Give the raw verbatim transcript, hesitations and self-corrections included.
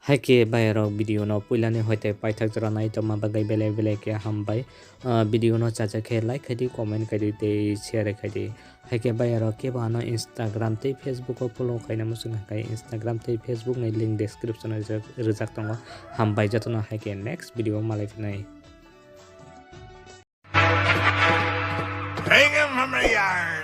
Hai khe bayarok video no puilani hoite paithak jora nai tongma bagwi belai belai khe hambai. Ah, video no chacha khe like khai di, comment khai di tei share khai di. Hai khe bayarok kebo ano Instagram tei Facebook o follow khaina muchung kha khe Instagram tei Facebook ni link description o rijak, rijak tongo. Hambai jotono hai khe next video o malai phinai. Bring him from the yard.